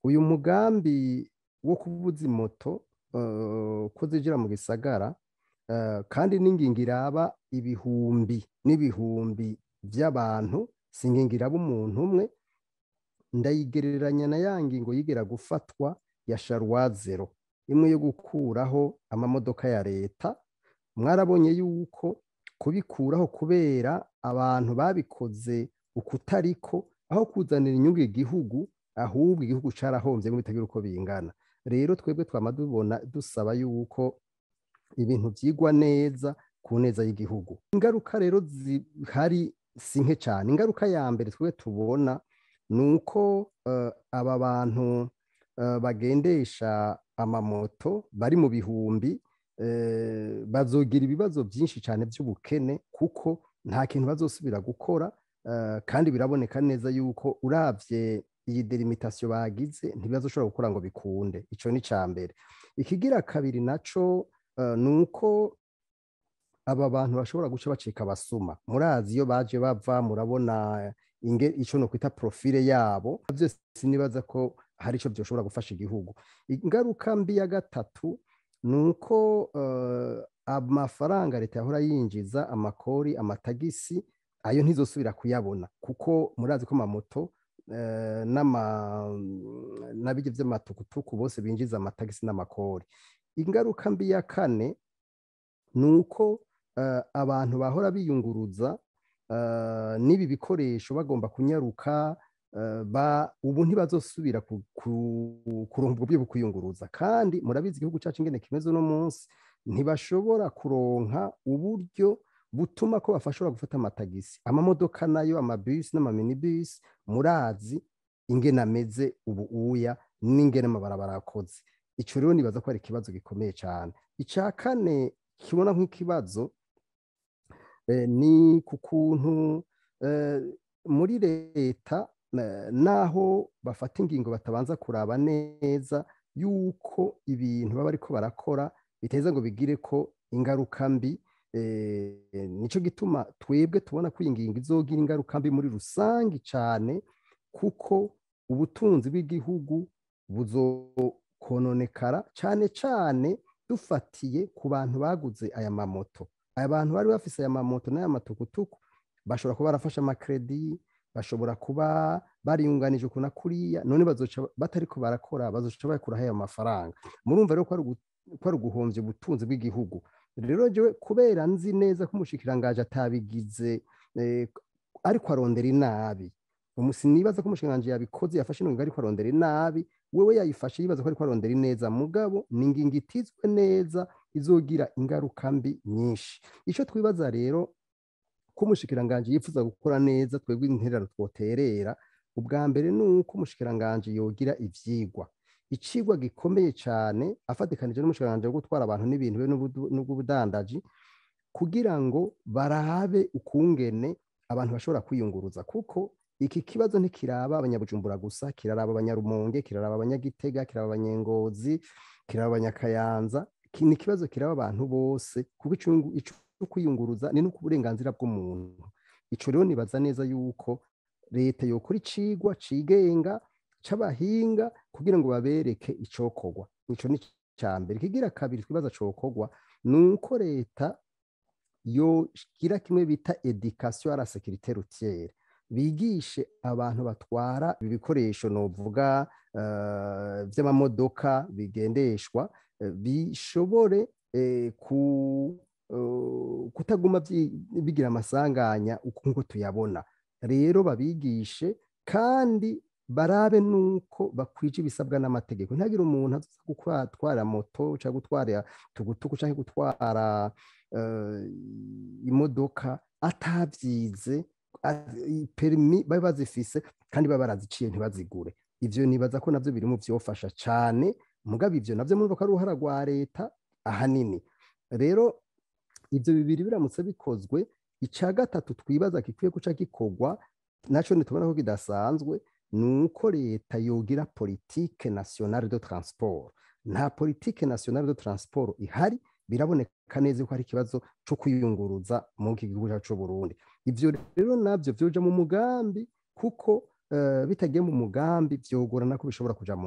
Uyu mugambi wo kubuza imoto ko zinjira mu gisagara, kandi n'ingingo iraba ibihumbi n'ibihumbi by'abantu, si ingingo iraba umuntu umwe. Ndayigereranya na ya ngingo yigera gufatwa ya charroi zéro, imwe yo gukuraho amamodoka ya leta. Mwarabonye yuko kubikuraho kubera abantu babikoze ukutariko, aho kuzanira inyungu igihugu, ahubwo igihugu carahomvye ngo bitagira uko bingana. Rero twebwe twama dubona dusaba yuko ibintu vyigwa neza ku neza y'igihugu. Ingaruka rero zihari si nke cane. Ingaruka ya mbere twebwe tubona ni uko aba bantu bagendesha amamoto bari mu bihumbi bazogira ibibazo byinshi cyane by'ubukene, kuko nta kintu bazosubira gukora. Kandi biraboneka neza yuko uravye iyi délimitation bagize, ntibazoshobora gukora ngo bikunde. Ico ni ca mbere. Ikigira kabiri naco ni uko aba bantu bashobora guca bacika abasuma. Murazi iyo baje bava, murabona inge ico no kwita profil yabo. Byose sinibaza ko hari ico byoshobora gufasha igihugu. Ingaruka mbi ya gatatu ni uko amafaranga leta yahora yinjiza, amakori, amatagisi, ayo ntizosubira kuyabona, kuko murazi ko amamoto n'abijya vy'amatukutuku bose binjiza amatagisi n'amakori. Ingaruka mbi ya kane ni uko abantu bahora biyunguruza n'ibi bikoresho bagomba kunyaruka, ubu ntibazosubira kuronka ubwo buryo bwo kwiyunguruza. Kandi murabizi igihugu cacu ingene kimeze uno munsi, ntibashobora kuronka uburyo butuma ko bafashobora gufata amatagisi, amamodoka nayo, amabisi n'amaminibisi. Murazi ingene ameze ubu uya n'ingene amabarabara akoze. Ico rero nibaza ko ari ikibazo gikomeye cane. Ica kane kibona nk'ikibazo ni ku kuntu muri leta, naho bafata ingingo batabanza kuraba neza yuko ibintu baba bariko barakora biteza ngo bigire ko ingaruka mbi. Nico gituma twebwe tubona ko iyi ngingo izogira ingaruka mbi muri rusangi cane, kuko ubutunzi bw'igihugu buzokononekara, cane cane dufatiye ku bantu baguze aya mamoto. Aya bantu bari bafise aya mamoto n'aya matukutuku bashobora kuba barafashe amakredi, bashobora kuba bariyunganije uku na kuriya. None bazoca batariko barakora, bazoca bakuraho ayo mafaranga? Murumva rero ko ari uguhomvya ubutunzi bw'igihugu. Rero jewe, kubera nzi neza ko umushikirangaje atabigize ariko arondera inabi, sinibaza ko umushikiranganji yabikoze yafashe ingingo ariko arondera inabi. Wewe yayifashe yibaza ko ariko arondera ineza, mugabo ni ingingo itizwe neza, izogira ingaruka mbi nyinshi. Ico twibaza rero ko umushikiranganji yifuza gukora neza, twebwe intererano twoterera ubwa mbere ni uko umushikiranganji yogira ivyigwa, icigwa gikomeye cane, afatikanije n'umushikiranganji wo gutwara abantu n'ibintu be n'ubw'ubudandaji, kugira ngo barabe ukungene abantu bashobora kwiyunguruza, kuko iki kibazo ntikiraba Abanyabujumbura gusa, kiraraba Abanyarumonge, kiraraba Abanyagitega, kiraraba Abanyengozi, kiraraba Abanyakayanza. Ni ikibazo kiraba abantu bose, kuko ico kwiyunguruza ni no uburenganzira bw'umuntu. Ico rero nibaza neza yuko leta yokora icigwa cigenga c'abahinga kugira ngo babereke icokorwa. Ico ni ca mbere. Ikigira kabiri twibaza cokorwa ni uko leta yogira kimwe bita éducation à la sécurité routière, bigishe abantu batwara ibi bikoresho novuga vy'amamodoka bigendeshwa, bishobore kutaguma bigira amasanganya nkuko tuyabona. Rero babigishe kandi barabe nuko bakwije ibisabwa n'amategeko, ntihagire umuntu aza gutwara moto cyangwa gutwara tugutugu cyangwa gutwara imodoka atavyize. Permis babe bazifise kandi baba baraziciye, ntibazigure. Ivyo nibaza ko navyo biri mu vyofasha cane. Mugabo ivyo navyo murumva ko ari uruhara rwa leta ahanini. Rero ivyo bibiri biramutse bikozwe, ica gatatu twibaza gikwiye guca gikorwa naco ntitubona ko kidasanzwe, ni uko leta yogira politique nationale de transport. Nta politique nationale de transport ihari. Biraboneka neza ko hari ikibazo co kwiyunguruza mu iki gihugu cyacu c'u Burundi. Ivyo rero navyo vyoja mu mugambi, kuko bitagiye mu mugambi vyogorana ko bishobora kuja mu